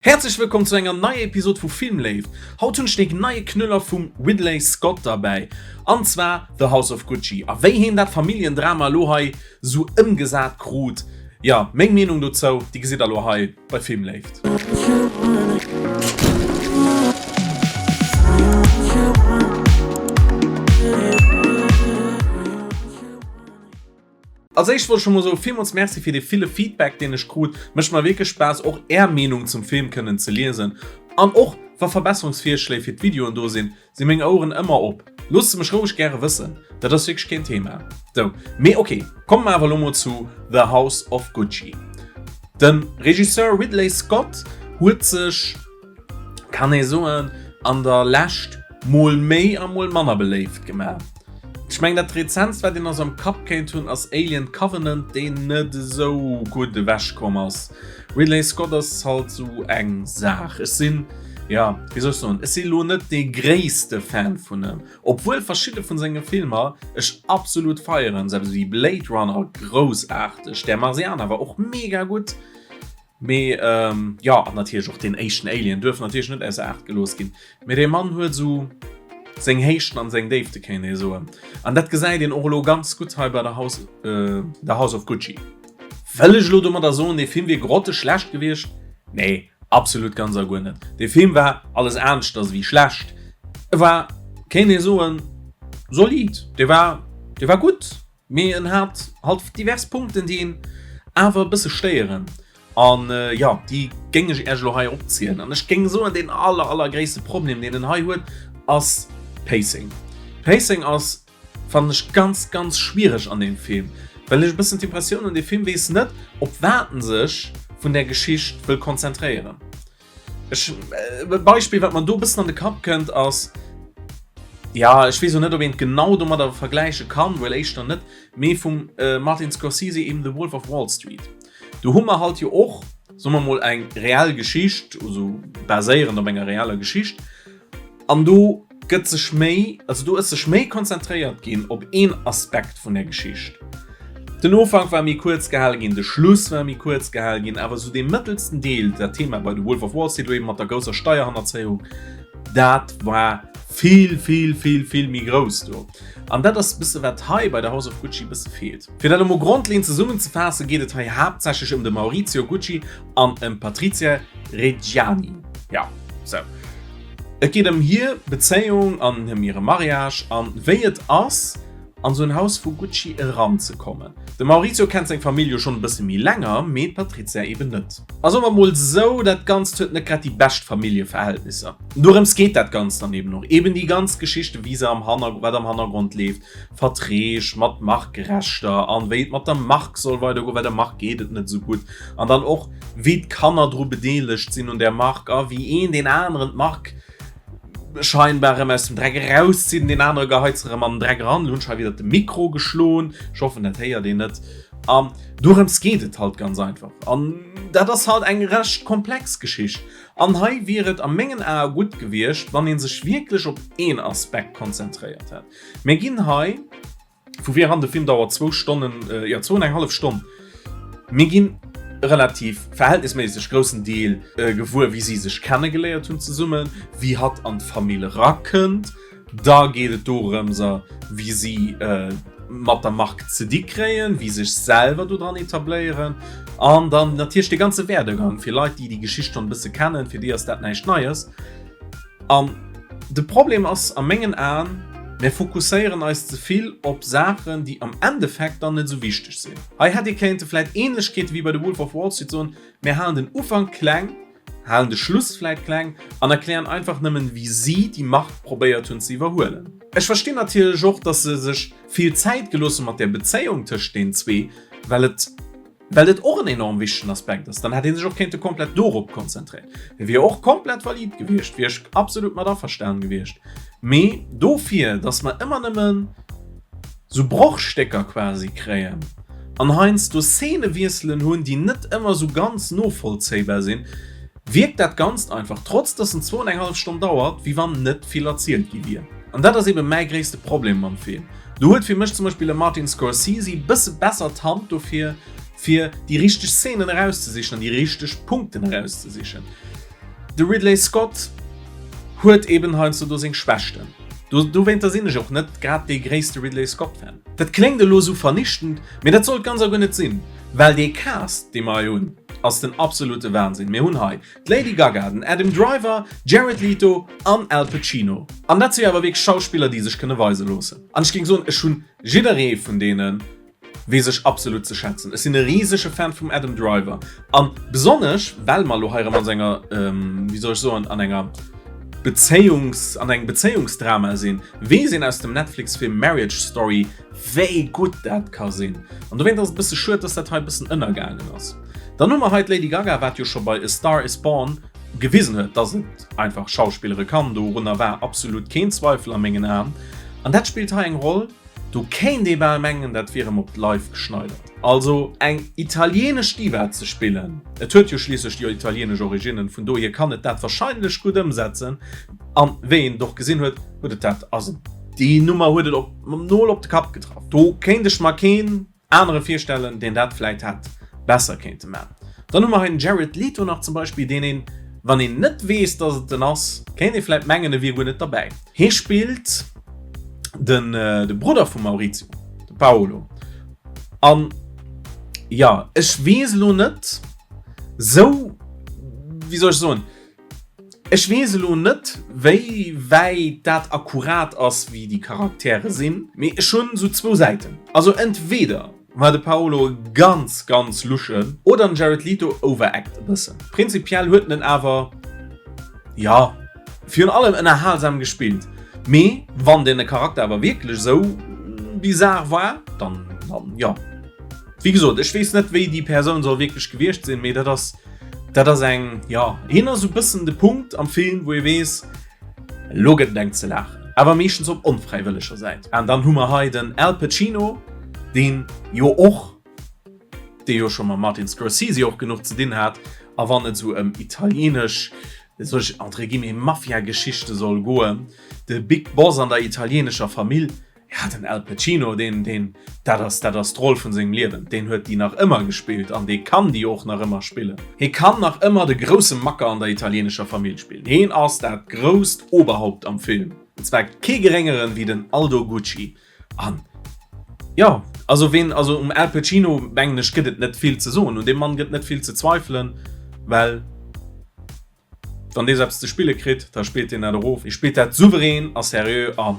Häerzlech wëllkomm zu enger neier Episode vu Filmléift. Haut hunn ech dee neie Knüller vum Ridley Scott derbäi, an zwar The House of Gucci. A wéi heen dat Familljendrama elo hei sou ëmgesat krut, jo, meng Meenung dozou, déi gesitt der elo hei bei Filmléift. Als éischt wollt ech scho mol soen, villmools Merci fir dee ville Feedback deen ech krut. Mécht mer wierklech Spaass och är Meenung zum Film kënnen ze liesen. An och wa Verbesserungsvirschléi fir d'Videoen do sinn, si meng Oueren ëmmer op. Loosst se mech roueg gäre wëssen, dat ass wierklech keen Thema. Sou, mee ok, komme mer awer elo mol zu The House of Gucci. De Regisseur Ridley Scott huet sech, kann ee soen, an der Lescht mol méi a mol manner beléift gemaach. Ech mengen dat rezentst wat een nach sou am Kapp kéint hunn ass Alien Covenant, deen net esou gutt ewech komm ass. Ridley Scott ass halt sou eng Saach. Ech sinn, jo wéi soll ech soen, ech si lo net dee gréisste Fan vun em, obwuel verschidde vun senge Filmer ech absolut feieren, sou eppes wéi Blade Runner, groussaarteg, Der Marsianer war och mega gutt. Mee jo, an natierlech och deen éischten Alien duerf natierlech net ausser Aacht gelooss ginn. Mee dee Mann huet esou seng Héichten an seng Déifte kéint ee soen. An dat gesäit een och elo ganz gutt hei bei der House, The House of Gucci. Wëll ech elo domadder soen, dee Film wier grotteschlecht gewiescht? Nee, absolut ganz a guer net. Dee Film war alles aneschters ewéi schlecht. E war, kéint ee soen, solid. Dee war, dee war gutt. Mee en hat halt divers Punkten déi een awer e bësse stéieren an jo déi géing ech Iech elo hei opzielen. An ech géing soen deen aller aller gréisste Problem deen en hei huet ass Pacing. Pacing ass fannen ech ganz ganz schwiereg an deem Film, well ech e bëssen d'Impressioun hunn dee Film weess net op wat en sech vun där Geschicht wëll konzentréieren. Ech, e Beispill, wat mer do e bëssen an de Kapp kënnt, ass, ja, ech weess och net, ob een et genau domadder vergläiche kann, wuel éischter net, mee vum Martin Scorsese eben The Wolf of Wall Street. Do hu mer halt jo och, soe mer mol, eng reell Geschicht, also baséierend op enger reeller Geschicht, An do gëtt sech méi, also do ass sech méi konzentréiert ginn op een Aspekt vun der Geschicht. Den Ufank war méi kuerz gehale ginn, de Schluss war méi kuerz gehale ginn, awer esou dee mëttelsten Deel, dat Thema bei The Wolf of Wall Street, do eben mat der grousser Steierhannerzéiung, dat war vill, vill, vill, vill méi grouss do. An dat ass e bësse wat hei bei The House of Gucci e bësse feelt. Fir dat elo mol grondleeënd zesummenzefaassen, geet et hei haaptsächlech ëm de Maurizio Gucci an ëm d'Patrizia Reggiani. Jo, sou. Et geet ëm hir Bezéiung an ëm hire Mariage an wéi et ass, an sou en Haus vu Gucci eranzekommen. De Maurizio kennt seng Famill jo schonn e bësse méi länger, mee d'Patrizia eben net. A soe mer mol sou, dat Ganzt huet net grad déi bescht Familljeverhältnisser. Dorëms geet dat Ganzt dann eben och, eben déi ganz Geschichte wéi se am Hanner, wat am Hannergrond leeft, Verträg mat Markerechter an wéi et mat der Mark soll weidergoen, well der Mark geet et net esou gutt an dann och wéi d'Kanner dru bedeelegt sinn un där Mark a wéi een deen aneren d'Mark scheinbar erëm aus dem Dreck erauszitt an deen anere geheit se erëm an den Dreck eran. Lo hunn ech hei wieder de Mikro geschloen, ech hoffen dat héiert een net. An dorëms geet et halt ganz einfach an dat ass halt eng recht komplex Geschicht. An hei wier et a mengen Ae gutt gewiescht, wann ee sech wierklech op een Aspekt konzentréiert hätt. Mir ginn hei vu vir eran, de Film dauert zwou Stonnen, jo zwou an eng hallef Stonn, mir ginn e relativ verhältnisméisseg groussen Deel gewuer, wéi si sech kennegeléiert hunn zesummen, wéi hatt an d'Famill erakënnt. Da geet et dorëmser, wéi si mat der Mark ze di kréien, wéi sech selwer dodran etabléieren an dann natierlech de ganze Werdegang. Fir Leit, déi déi Geschicht schonn e bësse kennen, fir déi ass dat näischt Neies. An de Problem ass a mengen Aen, mir fokusséieren eis ze vill op Saachen, déi am Endeffekt dann net esou wichteg sinn. Hei hätt ee kéinte vläit Ähnlechkeete wéi bei The Wolf of Wall Street soen, mir halen den Ufank kleng, halen de Schluss vläit kleng an erklären einfach nëmmen, wéi si déi Macht probéiert hunn ze iwwerhuelen. Ech verstinn natierlech och, dass se sech vill Zäit gelooss hu mat där Bezéiung tëscht den zwee, well et. Well et och en enorm wichtegen Aspekt ass, dann hätt ee sech och kéinte komplett dorop konzentréieren. Wier och komplett valid gewiescht, wier ech absolut mat averstanen gewiescht. Mee dofir, dass mer ëmmer nëmmen sou Brochstécker quasi kréien an heiansdo Szenewiesselen hunn, déi net ëmmer sou ganz novollzéibar sinn, wierkt dat Ganzt einfach, trotz dass en zwou an eng hallef Stonn dauert, wéi wann net vill erzielt gi wier. An dat ass ebe mäi gréisste Problem mam Film. Do huet fir mech zum Beispill e Martin Scorsese bësse besser d'Hand dofir, fir déi richteg Szenen erauszesichen an déi richteg Punkten erauszesichen. De Ridley Scott huet eben heiansdo do seng Schwächten. Do, dowéinter sinn ech och net grad dee gréisste Ridley Scott-Fan. Dat kléngt elo esou vernichtend, mee dat sollt ganz a guer net sinn, well dee Cast, dee mer hei hunn, ass den absolute Wahnsinn. Mir hunn hei d'Lady Gaga, den Adam Driver, Jared Leto an Al Pacino. An dat si awer wierklech Schauspiller, déi sech kënne weise loossen. An ech géing soen, ech hunn jidderee vun deene weess ech absolut ze schätzen. Ech sinn e risege Fan vum Adam Driver an besonnesch well mer lo hei erëm an senger, wéi soll ech soen, an enger Bezéiungs, an engem Bezéiungsdrama sinn, weess een aus dem Netflix-Film Marriage Story, wéi gutt dat ka sinn. An dowéint ass et e bësse schued, dass dat hei e bëssen ënnergaangen ass. Dann hu mer hei d'Lady Gaga, wat jo scho bei A Star Is Born gewisen huet, dass et einfach schauspillere kann. Dorunner war absolut keen Zweifel a mengen Aen. An dat spillt hei eng Roll. Do kéint ee bal mengen, dat wier em op d'Leif geschneidert. Also eng italienesch Diva ze spillen, et huet jo schliisslech déi italienesch Originnen, vun dohier kann et dat warscheinlech gutt ëmsetzen. An wéi een et och gesinn huet, huet et dat, also déi Nummer huet et op mam Nol op de Kapp getraff. Do kéint ech mer keen anere virstellen, deen dat vläit hätt besser kéinte man. Dann hu mer hei den Jared Leto nach zum Beispill, deen een, wann een net weess, dass et en ass, kéint ee vläit mengen, e wier guer net derbäi. Hie spillt den de Brudder vum Maurizio, de Paolo. An jo, ech weess elo net sou, wéi soll ech soen, Ech weess elo net wéi wäit dat akkurat ass wéi déi Charaktere sinn, mee ech hunn sou zwou Säiten. Also entweder war de Paolo e ganz ganz luschen oder den Jared Leto overact e bëssen. Prinzipiell huet en en awer jo virun allem ënnerhalsam gespillt, mee wann den Charakter awer wierklech sou bizar war, dann dann jo. Wéi gesot, ech weess net wéi déi Persoun soll wierklech gewiescht sinn, mee dat ass Dat ass eng, jo, hien ass esou bëssen de Punkt am Film, wou ee weess, elo gëtt et eng ze laachen. Awer meeschtens op onfräiwëlleger Säit. An dann hu mer hei den Al Pacino, deen jo och, dee jo scho mam Martin Scorsese och genuch ze dinn hat, a wann et esou ëm italienesch, soll ech entre guillemets, Mafia-Geschichte soll goen, de Big Boss an der italienescher Famill, Ja, den Al Pacino, deen, deen, dat ass, dat ass d'Roll vun sengem Liewen. Deen huet déi nach ëmmer gespillt an dee kann déi och nach ëmmer spillen. Hie kann nach ëmmer de grousse Macker an der italienescher Famill spillen. Hien ass dat grousst Oberhaupt am Film. An zwar kee geréngeren wéi den Aldo Gucci. An, jo, also ween, also um Al Pacino, mengen ech, gëtt et net vill ze soen. Un deem Mann gëtt net vill ze zweifelen, well. Wann dee eppes ze spille kritt, da spillt deen dat erof. Hie spillt dat souverän a seriö a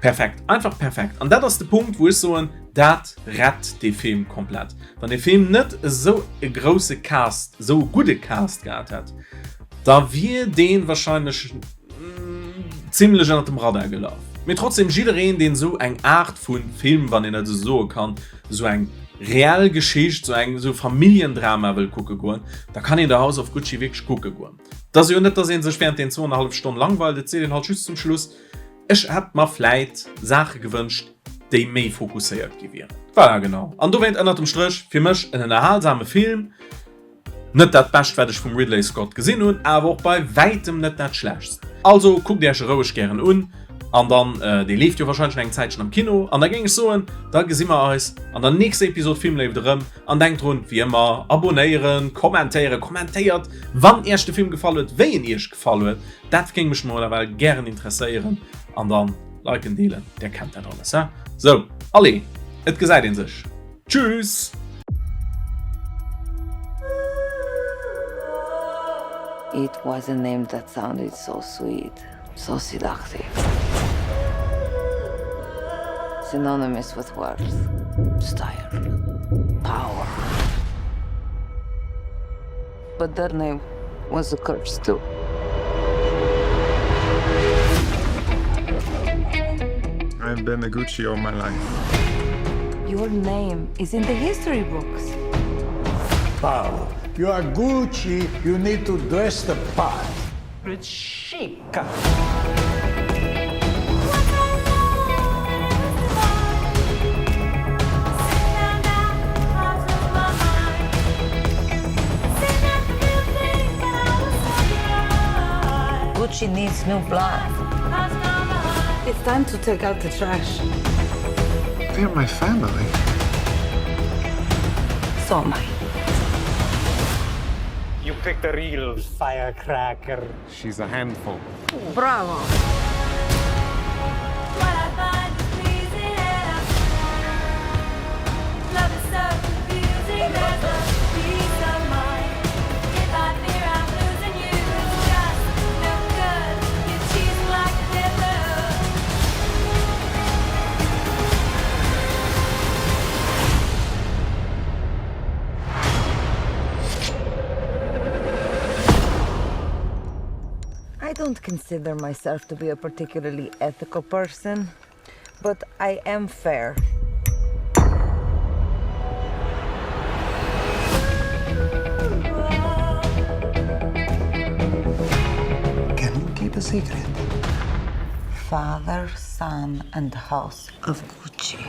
perfekt. Einfach perfekt. An dat ass de Punkt, wou ech soen, dat rett dee Film komplett. Wann dee Film net esou e grousse Cast, esou e gudde Cast gehat hätt, da wier dee warscheinlech zimlech ënnert dem Radar gelaf. Mee trotzdem, jiddereen, deen esou eng Aart vu Film, wann een dat esou soe kann, esou eng reell Geschicht, esou eng esou Familljendrama wëll kucke goen, da kann een The House of Gucci wierklech kucke goen. Et ass jo net, dass ee sech während den zwouannerhallef Stonn langweilt, et seet een halt just zum Schluss, ech hätt mer vläit Saache gewënscht, déi méi fokusséiert gi wieren. Voilà, genau. An dowéint ënnert dem Stréch fir mech en ënnerhalsame Film. Net dat bescht wat ech vum Ridley Scott gesinn hunn, awer och bei wäitem net dat schlechtst. Also kuckt iech e roueg gären un an dann, dee leeft jo wahrscheinlech nach eng Zäitchen am Kino, an da géing ech soen, da gesi mer eis an der nächster Episod Filmléift erëm an denkt drun, wéi ëmmer, abonnéieren, kommentéieren, kommentéiert wann iech de Film gefall huet, wéi en iech gefall huet, dat géing mech mol ewell gären interesséieren an dann liken, deelen, där kennt dat alles, he? Sou, allez, et gesäit een sech. Tschüss! It was a name that sounded so sweet, so seductive. Synonymous with wealth, style, power. But that name was a curse too. I've been a Gucci all my life. Your name is in the history books. Paolo, you are Gucci, you need to dress the part. It's chic. Gucci needs new blood. It's time to take out the trash. They're my family. So am I. You. picked a real firecracker. She's a handful. Bravo! I don't consider myself to be a particularly ethical person, but I am fair. Can you keep a secret? Father, son and house of Gucci.